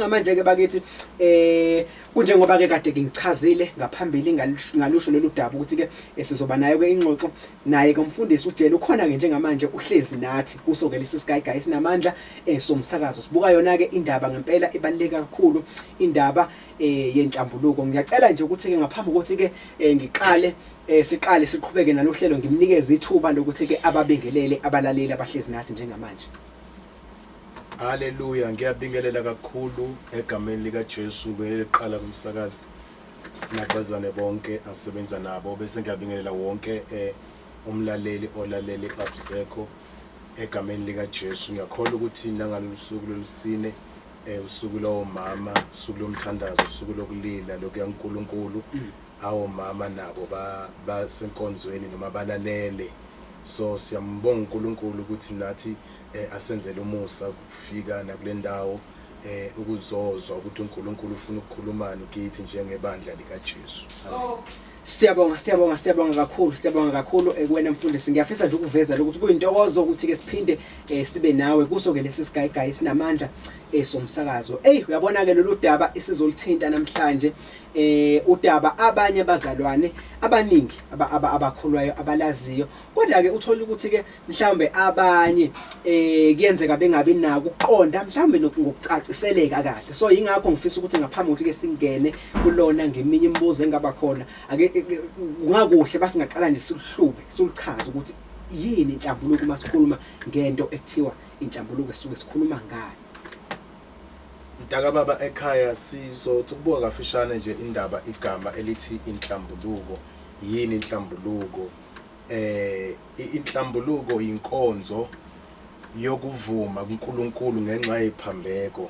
Manje ke bakithi kunjengoba ke kade ngichazile ngaphambili ngalusho lolu daba ukuthi ke sizoba nayo ke ingxoxo naye ke umfundisi uJele ukhona ke njengamanje uhlezi nathi kuso ke lesi Sigayigayi Esinamandla somsakazo. Sibuka yona ke indaba ngempela ibaluleke kakhulu, indaba yenhlambuluko. Ngiyacela nje ukuthi ke ngaphambi kokuthi ke ngiqale siqale siqhubeke nalohlelo, ngimnikeze ithuba lokuthi ke ababingelele abalaleli abahlezi nathi njengamanje. Haleluya, ngiyabingelela kakhulu egameni lika Jesu, ngibingelele kuqala kumsakazi nabazane bonke asebenza nabo, bese ngiyabingelela wonke umlaleli olalele abusekho egameni lika Jesu. Ngiyakholwa ukuthi nangalolu suku lolusine, usuku lomama, usuku lomthandazo, usuku lokulila lokuya kuNkulunkulu, awomama nabo basenkonzweni noma balalele. So siyambonga uNkulunkulu ukuthi nathi asenzele umusa ukufika nakule ndawo ukuzozwa ukuthi uNkulunkulu ufuna ukukhulumani kithi njengebandla likaJesu. Amen. Siyabonga, siyabonga, siyabonga kakhulu, siyabonga kakhulu kuwena mfundisi. Ngiyafisa nje ukuveza lokuthi kuyintokozo ukuthi ke siphinde sibe nawe kuso ke lesi Sigayigayi Esinamandla somsakazo. Ey, uyabona ke lolu daba esizolithinta namhlanje, udaba abanye abazalwane abaningi abakholwayo abalaziyo, kodwa ke uthola ukuthi ke mhlawumbe abanye kuyenzeka bengabi nako ukuqonda mhlawumbe ngokucaciseleka kahle. So yingakho ngifisa ukuthi ngaphambi kokuthi ke singene kulona ngeminye imibuzo engaba khona, ake kungakuhle basingaqala nje sikuhlube siluchaze ukuthi yini inhlambuluko uma sikhuluma ngento ekuthiwa inhlambuluko esisuke sikhuluma ngayo. Mntaka baba ekhaya, sizothi ukubuka kafishane nje indaba, igama elithi inhlambuluko. Yini inhlambuluko? Inhlambuluko inkonzo yokuvuma kuNkulunkulu ngenxa yephambeko.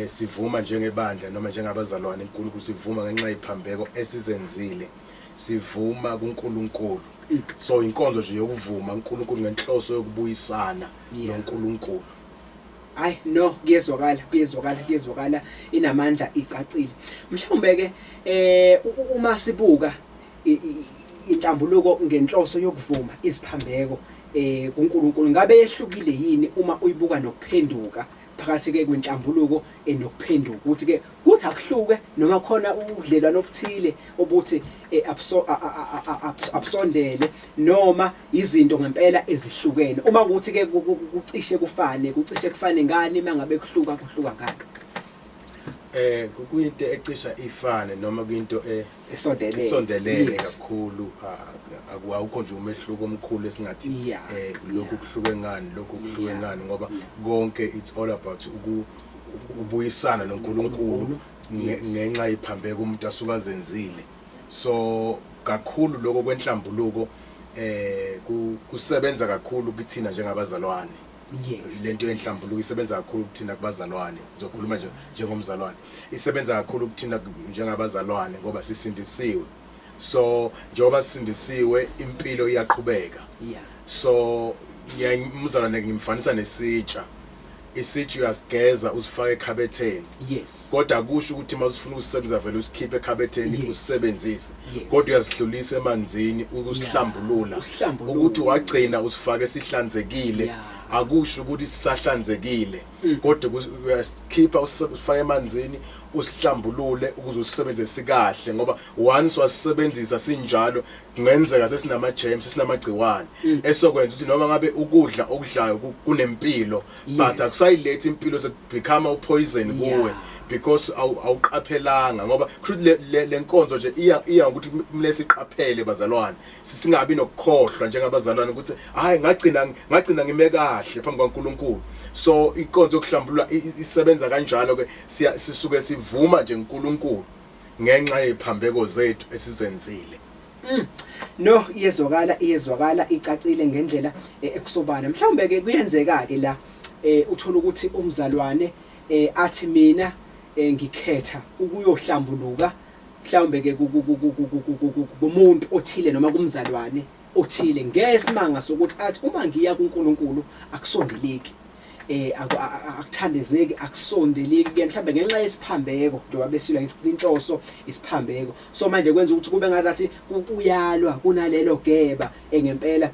Sivuma njengebandla noma njengabazalwane uNkulunkulu, sivuma ngenxa yephambeko esizenzile, sivuma kuNkulunkulu. So inkonzo nje yokuvuma uNkulunkulu ngenhloso yokubuyisana noNkulunkulu. Hayi no, kuyezwakala, kuyezwakala, kuyezwakala, inamandla, icacile. Mhlawumbe ke uma sibuka inhlambuluko ngenhloso yokuvuma iziphambeko kuNkulunkulu, ngabe yehlukile yini uma uyibuka nokuphenduka phakathi ke kwenhlambuluko nokuphenduka, ukuthi ke kuthi akuhluke noma khona ubudlelwano obuthile obuthi abusondele noma izinto ngempela ezihlukene? Uma kuthi ke kucishe kufane, kucishe kufane ngani? Mangabe kuhluka, kuhluka ngani? Kuyinto ecisha ifane noma kuyinto esondelene, esondelene kakhulu. Awukho nje umehluko omkhulu esingathi lokhu kuhluke ngani, lokhu kuhluke ngani, ngoba konke it's all about ukubuyisana noNkulunkulu ngenxa yephambeko umuntu asuka azenzile. So kakhulu lokho kwenhlambuluko kusebenza kakhulu kithina njengabazalwane. Lento yenhlambuluko isebenza kakhulu kuthina kubazalwane. Ngizokhuluma nje njengomzalwane, isebenza kakhulu kuthina njengabazalwane ngoba sisindisiwe. So njengoba sisindisiwe, impilo iyaqhubeka. So umzalwane ngimfanisa nesitsha. Isitsha uyasigeza usifake ekhabetheni. Kodwa akusho ukuthi uma usifuna ukusebenzisa vele usikhiphe ekhabetheni usebenzise. Kodwa uyasidlulisa emanzini ukusihlambulula. Usihlambulule. Ukuthi wagcina usifake sihlanzekile. Akusho ukuthi sisahlanzekile. Kodwa uyasikhipha usifake emanzini usihlambulule ukuze usisebenzise kahle, ngoba once wasisebenzisa sinjalo kungenzeka sesinama germs, sesinamagciwane esokwenza ukuthi noma ngabe ukudla okudlayo kunempilo, but akusayilethi impilo, sekubecome upoison kuwe because awuqaphelanga. Ngoba kusho ukuthi le nkonzo nje iya ngokuthi kumele siqaphele bazalwane, singabi nokukhohlwa njengabazalwane ukuthi hayi ngagcina ngime kahle phambi kwaNkulunkulu. So inkonzo yokuhlambulula isebenza kanjalo ke, sisuke sivuma nje uNkulunkulu ngenxa yeziphambeko zethu esizenzile. No, iyezwakala, iyezwakala, icacile ngendlela ekusobala. Mhlawumbe ke kuyenzeka ke la uthola ukuthi umzalwane athi mina ngikhetha ukuyohlambuluka mhlawumbe ke kumuntu othile noma kumzalwane othile, ngesimanga sokuthi athi uma ngiya kuNkulunkulu akusondeleki, akuthandezeki, akusondeleki ke mhlawumbe ngenxa yesiphambeko, njengoba besilo ngithi ukuthi inhloso isiphambeko. So manje kwenza ukuthi kube ngazathi kuyalwa kunalelo geba ngempela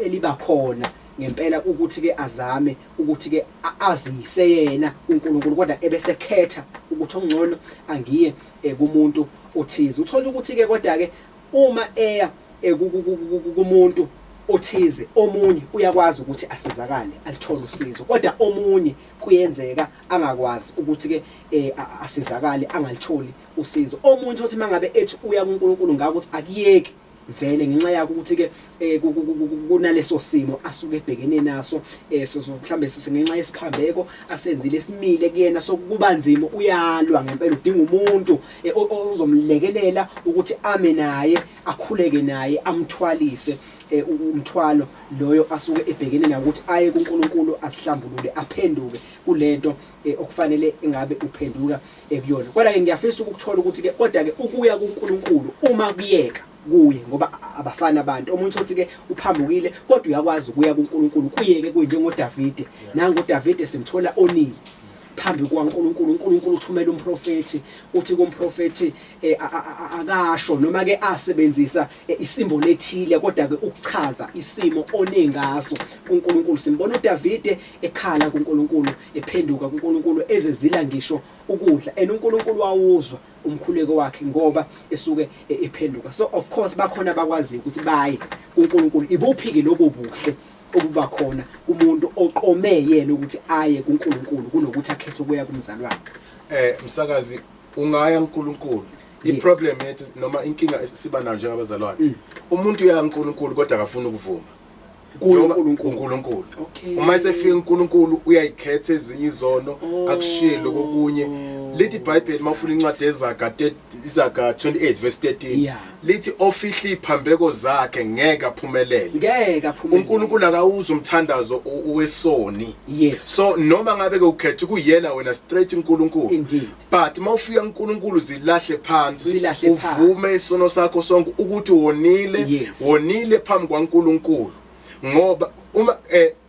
eliba khona. Ngempela ukuthi ke azame ukuthi ke azise yena kuNkulunkulu, kodwa ebesekhetha ukuthi ongcono angiye kumuntu othize. Uthola ukuthi ke kodwa ke uma eya kumuntu othize, omunye uyakwazi ukuthi asizakale, alithole usizo, kodwa omunye kuyenzeka angakwazi ukuthi ke asizakale, angalitholi usizo. Omunye uthi mangabe ethi uya kuNkulunkulu ngakuthi akuyeki vele ngenxa yakho ukuthi ke kunaleso simo asuke ebhekene naso, mhlambe ngenxa yesiphambeko asenzile esimile kuyena, sokuba nzima, uyalwa ngempela, udinga umuntu ozomlekelela ukuthi ame naye, akhuleke naye, amthwalise umthwalo loyo asuke ebhekene nawo, ukuthi aye kuNkulunkulu asihlambulule, aphenduke kulento okufanele engabe uphenduka kuyona. Kodwa ke ngiyafisa ukuthola ukuthi ke kodwa ke ukuya kuNkulunkulu uma kuyeka kuye, ngoba abafana abantu, omunye uthi ke uphambukile kodwa uyakwazi ukuya kuNkulunkulu kuyeke, kuyinjengoDavide. Nangu uDavide simthola onile phambi kukaNkulunkulu. uNkulunkulu uthumela umprofeti, uthi kumprofeti akasho noma ke asebenzisa isimboli ethile, kodwa ke ukuchaza isimo onengaso kuNkulunkulu. Simbona uDavide ekhala kuNkulunkulu, ephenduka kuNkulunkulu, ezezila ngisho ukudla, and uNkulunkulu wawuzwa umkhuleko wakhe ngoba esuke ephenduka. So of course bakhona abakwaziyo ukuthi baye kuNkulunkulu. Ibuphi ke lobo buhle obuba khona kumuntu oqome yena ukuthi aye kuNkulunkulu kunokuthi akhethe ukuya kumzalwane? Msakazi, ungaya kuNkulunkulu. I-problem yethu noma inkinga esiba nayo njengabazalwane, umuntu uya kuNkulunkulu kodwa akafuni ukuvuma kuye Njengoba- uNkulunkulu. uNkulunkulu. Okay. Uma esefika uNkulunkulu uyayikhetha ezinye izono, akushiye lokho okunye. Lithi iBhayibheli, mawufuna incwadi yeZaga Izaga 28 verse 13, lithi ofihla iphambeko zakhe ngeke aphumelele. Ngeke aphumelele. uNkulunkulu akawuza umthandazo wesoni. So noma ngabe ke ukhetha ukuyela wena straight uNkulunkulu, but mawufika uNkulunkulu zilahle phansi, Zilahle phansi. uvume isono sakho sonke ukuthi wonile, wonile phambi kwaNkulunkulu. Ngoba uma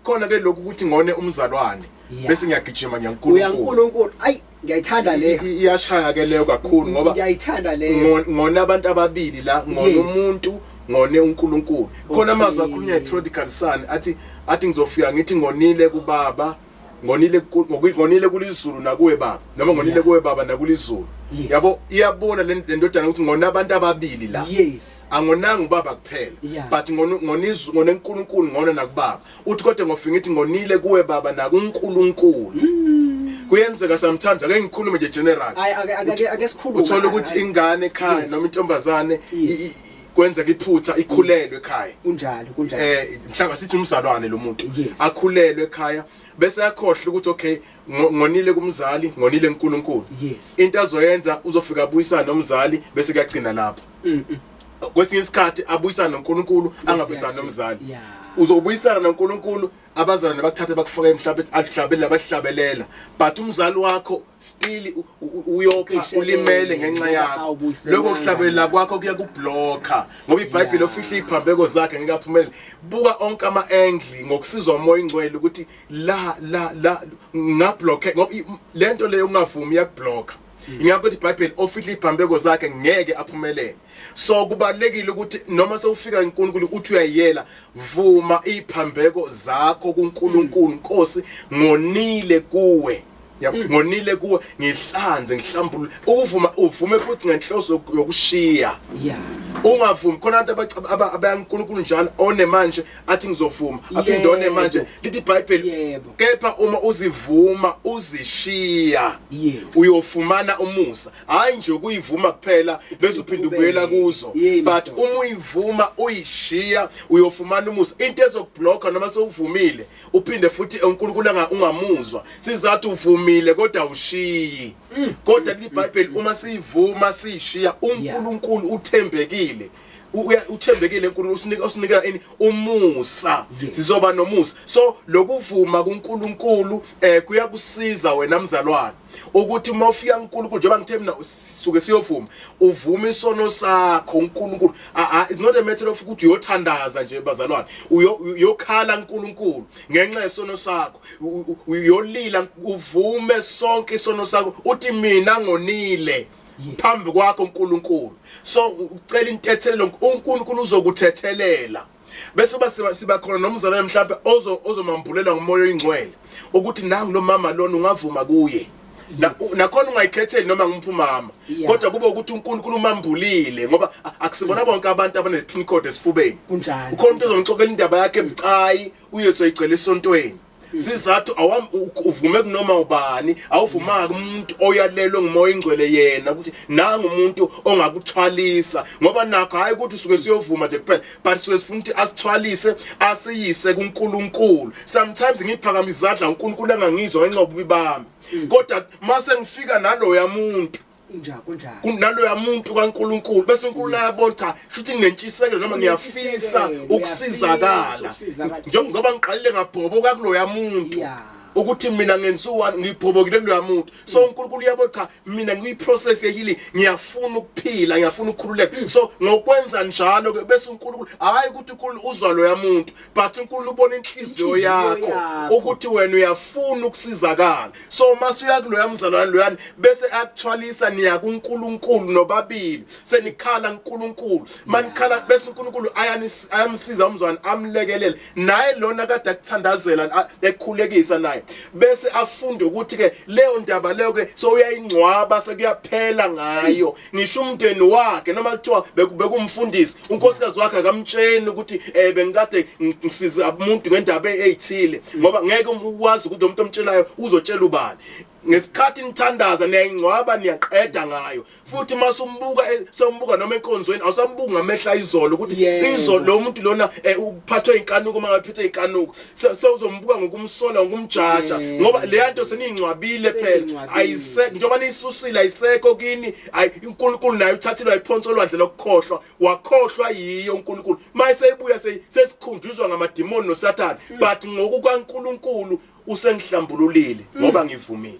khona ke lokhu ukuthi ngone umzalwane, bese ngiyagijima ngiyaNkulunkulu. UyaNkulunkulu. Ayi, ngiyayithanda le. Iyashaya ke leyo kakhulu ngoba ngiyayithanda leyo. Ngone abantu ababili la, ngone umuntu, ngone uNkulunkulu. Khona amazwi akhulunywa iprodigal son, athi ngizofika ngithi ngonile kubaba, ngonile ngonile kulizulu nakuwe baba, noma ngonile kuwe baba nakulizulu. Yabo, iyabona le ndodana ukuthi ngona abantu ababili la. Angonanga ubaba kuphela, but ngone uNkulunkulu, ngona nakubaba. Uthi kodwa ngofika ngithi ngonile kuwe baba nakuNkulunkulu. Kuyenzeka sometimes, ake ngikhulume nje general. Ayi, ake sikhulume. Uthola ukuthi ingane ekhaya noma intombazane kwenzeka iphutha, ikhulelwe ekhaya. Kunjalo, kunjalo. Mhlawumbe sithi umzalwane lo muntu akhulelwe ekhaya, bese yakhohlwa ukuthi okay, ngonile kumzali, ngonile kuNkulunkulu. Into azoyenza, uzofika abuyisana nomzali, bese kuyagcina lapho. Kwesinye isikhathi abuyisana noNkulunkulu, Bese angabuyisana kuyagcina. nomzali. Uzobuyisana noNkulunkulu, abazalwane bakuthathe bakufake emhlabeni, ahlabele abahlabelela, but umzali wakho still uyopha, Uqishelele, ulimele ngenxa ngoba yakho. awubuyiselanga. Lokho kuhlabelela kwakho kuyakubhlocka, ngoba iBhayibheli ofihla iziphambeko zakhe ngeke aphumelele. Buka onke ama-angle ngokusizwa uMoya oNgcwele ukuthi la la la ngablocke, ngoba lento leyo ungavumi iyakublocka. Ingakho ukuthi iBhayibheli ofihla iziphambeko zakhe ngeke aphumelele. So kubalekile ukuthi noma sewufika kuNkulunkulu uthi uyayiyela, vuma iziphambeko zakho kuNkulunkulu. Nkosi, ngonile kuwe. Yabo, ngonile kuwe, ngihlanze, ngihlambulule. Ukuvuma, uvume futhi ngenhloso yokushiya. Ungavumi khona abantu abayaNkulunkulu njalo, one manje athi ngizovuma, aphinde one manje. Lithi iBhayibheli, kepha uma uzivuma uzishiya, uyofumana umusa. Hayi nje ukuyivuma kuphela bese uphinda ubuyela kuzo, but uma uyivuma uyishiya uyofumana umusa. Into ezokubhlocka noma sewuvumile uphinde futhi uNkulunkulu ungamuzwa, sizathu uvumile kodwa ushiyi. Kodwa iBhayibheli uma siyivuma siyishiya, uNkulunkulu uthembekile. Uthembekile uNkulunkulu, usinika ini? Umusa. Sizoba nomusa. So lokuvuma kuNkulunkulu kuyakusiza wena mzalwane ukuthi uma ufika kuNkulunkulu, njengoba ngithe mina suke siyovuma, uvume isono sakho uNkulunkulu. It's not a matter of ukuthi uyothandaza nje bazalwane, uyokhala kuNkulunkulu ngenxa yesono sakho, uyolila, uvume sonke isono sakho, uthi mina ngonile phambi kwakho uNkulunkulu. So ucela intethelelo, uNkulunkulu uzokuthethelela. Bese uba siba khona nomzalwane mhlawumbe ozomambulela ngomoya oyingcwele ukuthi nangu lo mama lona ungavuma kuye. Nakhona ungayikhetheli noma ngumuphi umama, kodwa kube ukuthi uNkulunkulu umambulile, ngoba akusibona bonke abantu abane pin code esifubeni. Kunjalo. Ukhona umuntu ozomxoxela indaba yakhe emcayi, uyesoyigcela esontweni. Sizathu uvume kunoma ubani, awuvumanga umuntu oyalelwe ngumoya ingcwele yena ukuthi nangu umuntu ongakuthwalisa, ngoba nakho hayi ukuthi usuke siyovuma nje kuphela, but suke sifuna ukuthi asithwalise asiyise kuNkulunkulu. Sometimes ngiphakamisa izandla uNkulunkulu engangizwa ngenxa yobubi bami, kodwa mase ngifika naloya muntu Kunjalo. Kunaloya muntu kaNkulunkulu, bese uNkulunkulu ayabona cha shuthi nginentshisekelo noma ngiyafisa ukusizakala, njengoba ngiqalile ngabhoboka kuloya muntu, ukuthi mina ngenziwa ngibhobokile kuloya muntu. So uNkulunkulu uyabona cha mina ngiyi-process ye-healing, ngiyafuna ukuphila, ngiyafuna ukukhululeka. So ngokwenza njalo ke bese uNkulunkulu, hayi ukuthi uNkulunkulu uzwa loya muntu, but uNkulunkulu ubona inhliziyo yakho ukuthi wena uyafuna ukusizakala. So mase uya kuloya mzalwane loyana bese akuthwalisa niya kuNkulunkulu nobabili, senikhala kuNkulunkulu. Manikhala bese uNkulunkulu ayamsiza umzalwane, amlekelele naye lona kade akuthandazela ekhulekisa naye, bese afunde ukuthi ke leyo ndaba leyo ke so uyayingcwaba, sekuyaphela ngayo. Ngisho umndeni wakhe noma kuthiwa bekumfundisi, unkosikazi wakhe akamtsheni ukuthi bengikade ngisiza umuntu ngendaba ezithile, ngoba ngeke ukwazi ukuthi umuntu omtshelayo uzotshela ubani. Ngesikhathi nithandaza niyayingcwaba, niyaqeda ngayo. Futhi masumbuka sombuka noma enkonzweni awusambuki ngamehla izolo ukuthi izolo lo muntu lona uphathwe inkanuko, uma ngaphethe inkanuko sewuzombuka ngokumsola, ngokumjaja, ngoba le nto seniyingcwabile phela, ayisekho njengoba niyisusile, ayisekho kini. uNkulunkulu naye uthathile wayiphonsa olwandle lokukhohlwa, wakhohlwa yiyo uNkulunkulu. Mayeseyibuya sesikhunjuzwa ngamadimoni noSathane, but ngokukaNkulunkulu usengihlambululile ngoba ngivumile.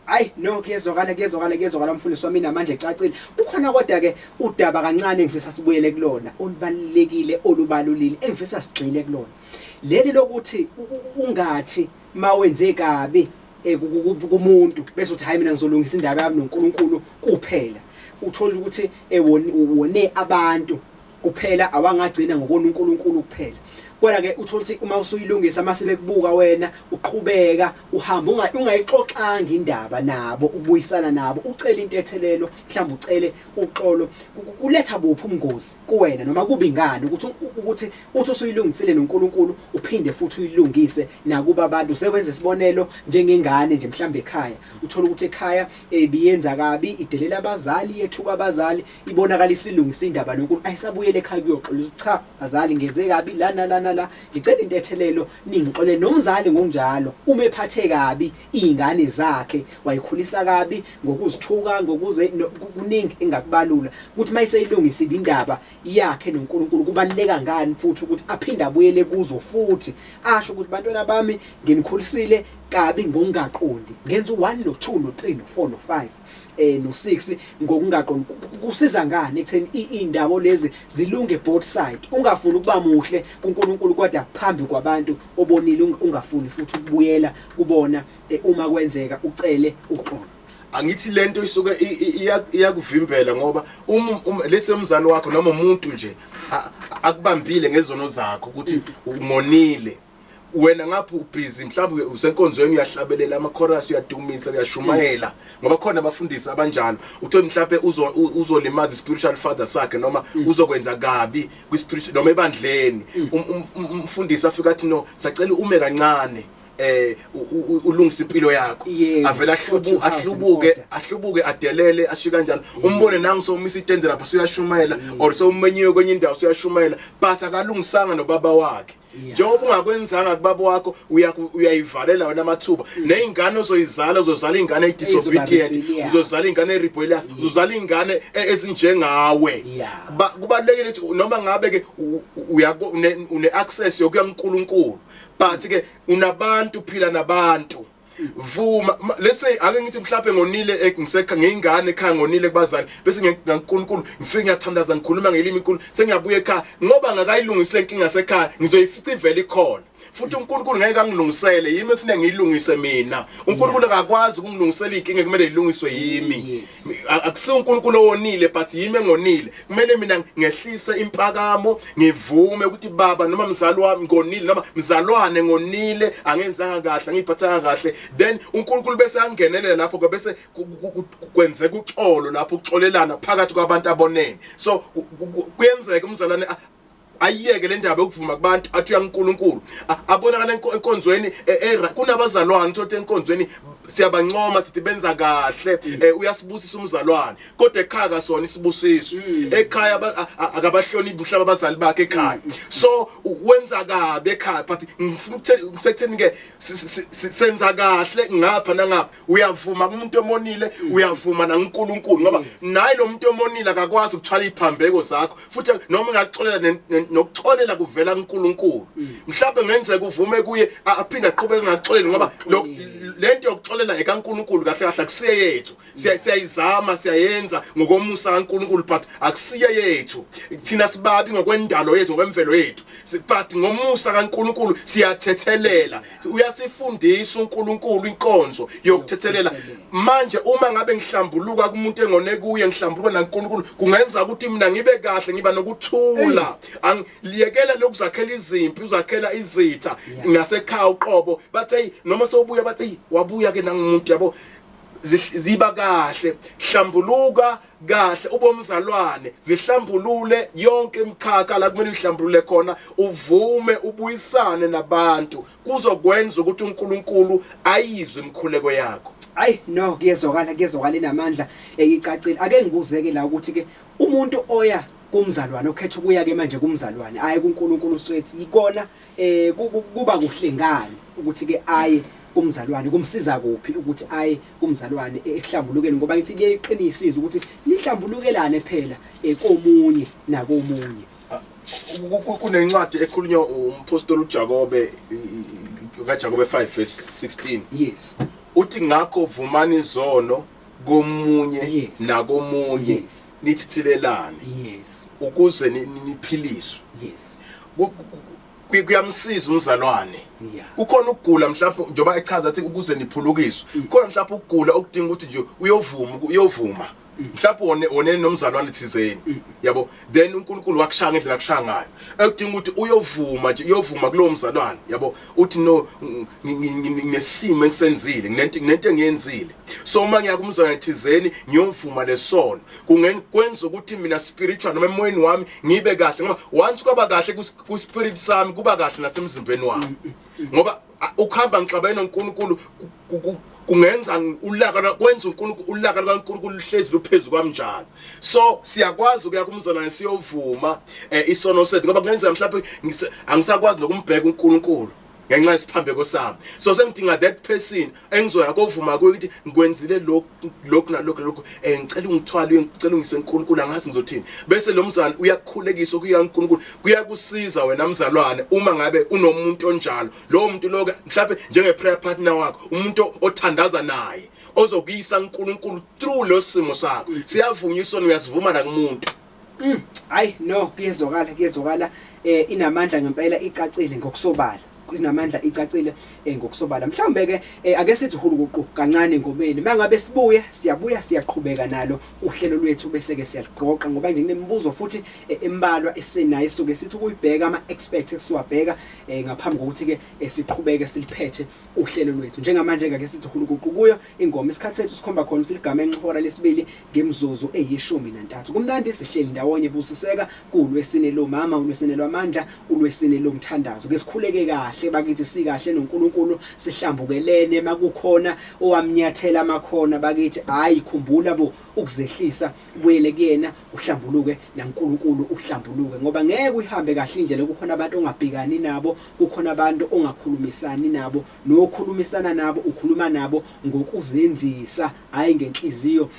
Hayi no, kuyezwakala, kuyezwakala, kuyezwakala mfundisi wami, namandla ecacile. Kukhona kodwa ke udaba kancane engifisa sibuyele kulona, olubalulekile, olubalulile, engifisa sigxile kulona. Leli lokuthi ungathi mawenze kabi kumuntu bese uthi hayi mina ngizolungisa indaba yami noNkulunkulu kuphela. Uthola ukuthi wone abantu kuphela, awangagcina ngokona uNkulunkulu kuphela. Kodwa ke uthola ukuthi uma usuyilungisa mase bekubuka wena uqhubeka uhamba ungayixoxanga indaba nabo, ubuyisana nabo, ucela intethelelo, mhlawumbe ucele uxolo, kuletha buphi ubungozi kuwena noma kubi ngani ukuthi uthi usuyilungisile noNkulunkulu uphinde futhi uyilungise nakuba abantu. Sekwenza isibonelo njengengane nje mhlawumbe ekhaya, uthola ukuthi ekhaya ebiyenza kabi, idelela abazali, yethuka abazali, ibonakala isilungisa indaba noNkulunkulu, ayisabuyele ekhaya kuyoxolisa, cha bazali ngenze kabi lana lana la, ngicela intethelelo ningixolele. Nomzali ngokunjalo uma ephathe kabi izingane zakhe, wayikhulisa kabi ngokuzithuka, ngokuze kuningi engakubalula, ukuthi mayiseyilungisile indaba yakhe noNkulunkulu kubaluleka ngani futhi ukuthi aphinde abuyele kuzo futhi asho ukuthi bantwana bami nginikhulisile kabi ngokungaqondi, ngenza u1 no2 no3 no4 no5 no6 ngokungaqondi. Kusiza ngani ekutheni iy'ndaba lezi zilunge both side, ungafuni ukuba muhle kuNkulunkulu kodwa phambi kwabantu obonile ungafuni futhi ukubuyela kubona uma kwenzeka ucele uxolo. Angithi lento isuke iyakuvimbela, ngoba uma lesi umzali wakho noma umuntu nje akubambile ngezono zakho ukuthi umonile wena, ngapha ubhizi mhlawumbe usenkonzweni uyahlabelela ama-chorus, uyadumisa, uyashumayela, ngoba khona abafundisi abanjalo, uthole mhlawumbe uzolimaza i-spiritual father sakhe noma uzokwenza kabi kwi-spiritual noma ebandleni, umfundisi afika athi no, sacela ume kancane ulungisa impilo yakho, avela ahlubuke, ahlubuke, adelele, ashiye kanjalo. Umbone nangu sowumisa itende lapha suyashumayela, or sowumenyiwe kwenye indawo suyashumayela, but akalungisanga nobaba wakhe. Njengoba ungakwenzanga kubaba wakho, uyayivalela wena amathuba ney'ngane ozoyizala. Uzozala iy'ngane eyi-disobedient, uzozala iy'ngane eyi-rebellious, uzozala iy'ngane ezinjengawe. Kubalulekile ukuthi noma ngabe-ke une-access yokuya kuNkulunkulu, but-ke unabantu, phila nabantu, vuma. Let's say ake ngithi mhlawumbe ngonile ngisekha ngiyingane ekhaya, ngonile kubazali, bese ngaNkulunkulu ngifike ngiyathandaza, ngikhuluma ngelimi inkulu, sengiyabuya ekhaya ngoba ngakayilungisi le nkinga sekhaya, ngizoyifica ivele ikhona. Futhi uNkulunkulu ngeke angilungisele, yimi ekufanele ngiyilungise mina. uNkulunkulu akakwazi ukungilungisela inkinga ekumele ilungiswe yimi. Akusiwo uNkulunkulu owonile, but yimi engonile. Kumele mina ngehlise impakamo, ngivume ukuthi baba noma mzali wami ngonile, noma mzalwane ngonile, angenzanga kahle, angiphathanga kahle. Then uNkulunkulu bese angenelela lapho, bese kwenzeka uxolo lapho, uxolelana phakathi kwabantu abonene. So kuyenzeka umzalwane ayiyeke le ndaba yokuvuma kubantu, athi uyaNkulunkulu, abonakala enkonzweni. Kunabazalwane uthothi enkonzweni siyabancoma, sithi benza kahle, uyasibusisa umzalwane, kodwa ekhaya kasona isibusiso. Ekhaya akabahloniphi mhlawumbe abazali bakhe ekhaya, so wenza kabi ekhaya. But ngifuna sekutheni ke senza kahle ngapha nangapha, uyavuma kumuntu omonile, uyavuma nakuNkulunkulu, ngoba naye lo muntu omonile akakwazi ukuthwala iphambeko zakho. Futhi noma ungaxolela, nokuxolela kuvela kuNkulunkulu. Mhlawumbe ngenzeka uvume kuye, aphinde aqhubeke engaxoleli, ngoba lento yokuxolela ekaNkulunkulu kahle kahle, akusiye yethu. Siyayizama, siyayenza ngokomusa kaNkulunkulu, but akusiye yethu. Thina sibabi ngokwendalo yethu, ngokwemvelo yethu, but ngomusa kaNkulunkulu siyathethelela. Uyasifundisa uNkulunkulu inkonzo yokuthethelela. Manje uma ngabe ngihlambuluka kumuntu engone kuye, ngihlambuluka naNkulunkulu, kungenza ukuthi mina ngibe kahle, ngiba nokuthula. Angiyekela lokuzakhela izimpi, uzakhela izitha ngasekhaya uqobo, bathi noma sewubuya, bathi wabuya ke nangumuntu, yabo. Ziba kahle, hlambuluka kahle, ubomzalwane, zihlambulule yonke imikhakha la kumele uyihlambulule khona, uvume, ubuyisane nabantu, kuzokwenza ukuthi uNkulunkulu ayizwe imikhuleko yakho. Ayi no, kuyezwakala, kuyezwakala, inamandla, icacile. Ake ngibuzeke la ukuthi ke umuntu oya kumzalwane, okhetha ukuya ke manje kumzalwane, aye kuNkulunkulu straight, yikona kuba kuhle ngani ukuthi ke aye kumzalwane? Kumsiza kuphi ukuthi aye kumzalwane ekuhlambulukeni? Ngoba ngithi kuyeqinisa izwi ukuthi nihlambulukelane phela komunye nakomunye. Kunencwadi ekhulunywa umpostoli uJakobe, kaJakobe 5 verse 16. Uthi ngakho vumani izono komunye nakomunye, nithithilelane, ukuze niphiliswe. Kuyamsiza umzalwane. Kukhona ukugula mhlawumbe, njengoba echaza athi ukuze niphulukiswe, kukhona mhlawumbe ukugula okudinga ukuthi nje uyovuma, uyovuma mhlawumbe wone nomzalwane thizeni, yabo, then uNkulunkulu wakushaya ngendlela akushaya ngayo, ekudinga ukuthi uyovuma nje, uyovuma kulowo mzalwane, yabo, uthi no, nginesimo engisenzile, nginento engiyenzile, so uma ngiya kumzalwane thizeni ngiyovuma lesono, kwenza ukuthi mina spiritual noma emoyeni wami ngibe kahle, ngoba once kwaba kahle ku spirit sami, kuba kahle nasemzimbeni wami, ngoba ukuhamba ngixabene noNkulunkulu kungenza ulaka, kwenza uNkulunkulu, ulaka lukaNkulunkulu luhlezi luphezulu kwami njalo. So siyakwazi ukuya kumzalwane siyovuma isono sethu, ngoba kungenzeka mhlawumbe angisakwazi nokumbheka uNkulunkulu ngenxa yesiphambeko sami, so sengidinga that person engizoya kovuma kuye ukuthi ngikwenzile lokhu, lokhu nalokhu lokhu, ngicela ungithwale, ngicela ungise uNkulunkulu, angazi ngizothini. Bese lo mzalwane uyakukhulekisa kuya uNkulunkulu. Kuyakusiza wena mzalwane uma ngabe unomuntu onjalo, lowo muntu lo mhlawumbe njenge prayer partner wakho, umuntu othandaza naye ozokuyisa uNkulunkulu through lo simo sakho. Siyavunywa isono, uyasivuma nakumuntu. Hayi no, kuyezwakala, kuyezwakala, inamandla ngempela, icacile ngokusobala, inamandla, icacile ngokusobala. Mhlawumbe ke ake sithi hulukuqu kancane engomeni, mangabe sibuye, siyabuya siyaqhubeka nalo uhlelo lwethu, bese ke siyaligoqa, ngoba nje kunemibuzo futhi embalwa esenayo esuke sithi ukuyibheka, ama expert esiwabheka ngaphambi kokuthi ke siqhubeke siliphethe uhlelo lwethu. Njengamanje ke sithi hulukuqu kuyo ingoma. Isikhathi sethu sikhomba khona ukuthi ligama enxhora lesibili ngemzuzu eyi-13. Kumnandi, sihleli ndawonye, busiseka kulwesine lomama, ulwesine lwamandla, ulwesine lomthandazo. Ke sikhuleke kahle bakithi, sikahle noNkulunkulu, sihlambukelene. Makukhona owamnyathela amakhona bakithi, hayi khumbula bo ukuzehlisa, ubuyele kuyena, uhlambuluke naNkulunkulu uhlambuluke, ngoba ngeke uyihambe kahle indlela kukhona abantu ongabhekani nabo, kukhona abantu ongakhulumisani nabo, nokhulumisana nabo ukhuluma nabo ngokuzenzisa, hayi ngenhliziyo.